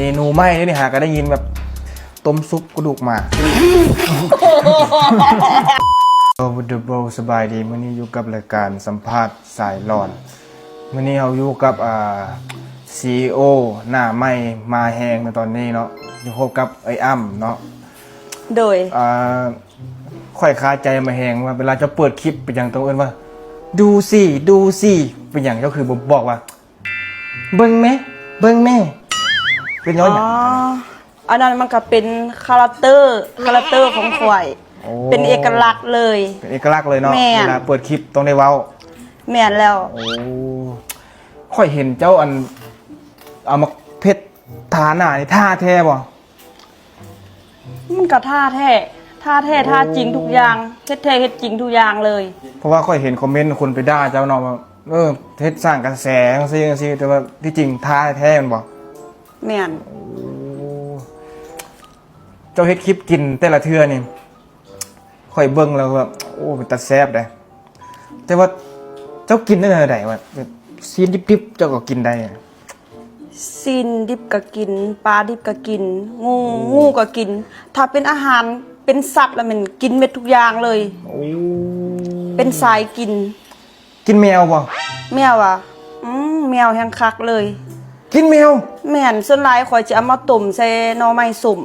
ເມນູໃໝ່ເດ້ນີ້ ຫາກໍໄດ້ຍິນແບບຕົ້ມຊຸບກະດູກໝາ. Hello the world ສະບາຍດີ ມື້ນີ້ຢູ່ກັບລາຍການສຳພາດສາຍຫຼອນ. ມື້ນີ້ເຮົາຢູ່ກັບ ອ່າ ຊີອີໂອໜ້າໃໝ່ມາແຮງໃນຕອນນີ້ເນາະ ຢູ່ ພົບກັບເອື້ອຍອ້ຳເນາະ. ໂດຍ ອ່າ ຂ້ອຍຄາໃຈມາແຮງວ່າ ເວລາເຈົ້າເປີດຄລິບເປັນຫຍັງຕ້ອງເອີ້ນວ່າ ດູຊິ ດູຊິ ເປັນຫຍັງເຈົ້າຄືບໍ່ບອກວ່າ ເບິ່ງແມ້ ເບິ່ງແມ້ ເປັນຍ້ອນຫຍັງ? ອໍ ອັນນັ້ນມັນກໍເປັນຄາແຣັກເຕີ ຄາແຣັກເຕີຂອງຂ້ອຍ. ໂອ້ ເປັນເອກະລັກເລີຍ ເປັນເອກະລັກເລີຍເນາະ. ແມ່ນ ເວລາເປີດຄລິບຕ້ອງໄດ້ເວົ້າ. ແມ່ນແລ້ວ. ໂອ້ ຂ້ອຍເຫັນເຈົ້າອັນ ເອົາໝາກເຜັດທາໜ້ານີ້ ທາແທ້ບໍ່? ມັນກໍທາແທ້ ທາແທ້ ໂອ້ ທາຈິງທຸກຢ່າງ ເຮັດແທ້ເຮັດຈິງທຸກຢ່າງເລີຍ. ເພາະວ່າຂ້ອຍເຫັນຄອມເມັນຄົນໄປດ່າເຈົ້າເນາະ ວ່າ ເອີ ເຮັດສ້າງກະແສຈັ່ງຊີ້ຈັ່ງຊີ້ ແຕ່ວ່າທີ່ຈິງທາແທ້ແມ່ນບໍ່? ແມ່ນ. ໂອ້ ເຈົ້າເຮັດຄລິບກິນແຕ່ລະເທື່ອນີ້ ຂ້ອຍເບິ່ງແລ້ວແບບ ໂອ້ ເປັນຕາແຊບເດ້. ແຕ່ວ່າເຈົ້າກິນແນວໃດວະ? ຊີ້ນດິບໆ ເຈົ້າກໍກິນໄດ້? ຊີ້ນດິບກໍກິນ ປາດິບກໍກິນ ງູ ອືມ ງູກໍກິນ. ຖ້າເປັນອາຫານ ເປັນສັດລະແມ່ນກິນເໝິດທຸກຢ່າງເລີຍ. ໂອ້ ເປັນສາຍກິນ. ກິນແມວບໍ່? ແມວຫວາ? ອືມ ແມວແຮງຄັກເລີຍ. ກິນແມວ? ແມ່ນ. ສ່ວນຫຼາຍຂ້ອຍຈະເອົາມາຕົ້ມໃສ່ໜໍ່ໄມ້ສົ້ມ.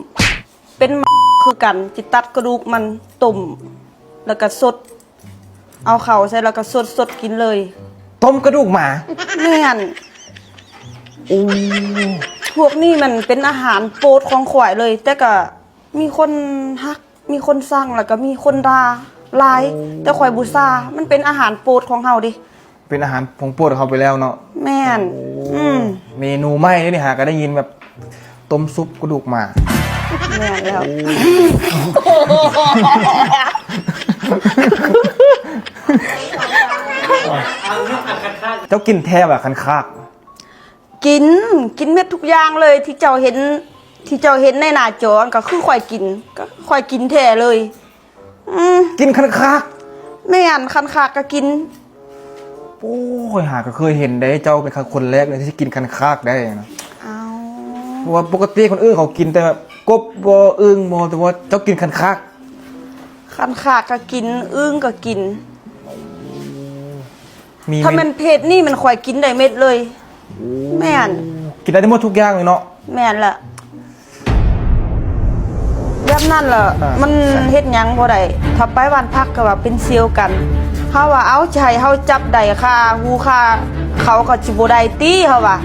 ເປັນໝາຄືກັນ ຊິຕັດກະດູກມັນຕົ້ມ ແລ້ວກໍສົດ ເອົາເຂົ້າໃສ່ ແລ້ວກໍສົດໆ ກິນເລີຍ. ຕົ້ມກະດູກໝາ? ແມ່ນ. ໂອ້ ພວກນີ້ມັນເປັນອາຫານໂປດຂອງຂ້ອຍເລີຍ ແຕ່ກໍມີຄົນຮັກ ມີຄົນຊັງ ແລ້ວກໍມີຄົນດ່າຫຼາຍ. ໂອ້ ແຕ່ຂ້ອຍບູຊາ ມັນເປັນອາຫານໂປດຂອງເຮົາເດ້. ເປັນອາຫານຂອງໂປດເຮົາໄປແລ້ວເນາະ. ແມ່ນ. ໂອ້ ອືມ ເມນູໃໝ່ເດ້ນີ້ ຫາກໍໄດ້ຍິນແບບຕົ້ມຊຸບກະດູກໝາ. ແມ່ນແລ້ວ. ໂອ້ ເຈົ້າກິນແທ້ຫວາຄັນຄາກ? ກິນ ກິນເໝິດທຸກຢ່າງເລີຍ ທີ່ເຈົ້າເຫັນ ທີ່ເຈົ້າເຫັນໃນໜ້າຈໍ ກໍຄືຂ້ອຍກິນ ກໍຂ້ອຍກິນແທ້ເລີຍ. ອືມ ກິນຄັນຄາກ? ແມ່ນ ຄັນຄາກກໍກິນ. ໂອ້ຍ ຂ້ອຍຫາກໍເຄີຍເຫັນເດ້ ເຈົ້າເປັນຄົນແລກເລີຍທີ່ກິນຄັນຄາກໄດ້ນະ. ອ້າວ ເພາະວ່າປົກກະຕິຄົນອື່ນເຂົາກິນແຕ່ແບບກົບບໍ ອຶ່ງບໍ ແຕ່ວ່າເຈົ້າກິນຄັນຄາກ. ຄັນຄາກກໍກິນ ອຶ່ງກໍກິນ. ມີ ຖ້າແມ່ນເພດນີ້ມັນຂ້ອຍກິນໄດ້ເໝິດເລີຍ. ໂອ້ ແມ່ນ ກິນໄດ້ທັງໝົດທຸກຢ່າງເລີຍເນາະ. ແມ່ນລະ ແບບນັ້ນລະ ອ່າ ມັນເຮັດຫຍັງບໍ່ໄດ້. ຖ້າໄປບ້ານພັກກໍວ່າເປັນເຊວກັນ ເຮົາວ່າ ເອົາ ຊິໃຫ້ເຮົາຈັບໄດ້ຄາຫູຄາເຂົາກໍຊິບໍ່ໄດ້ຕິ ເຮົາວ່າ.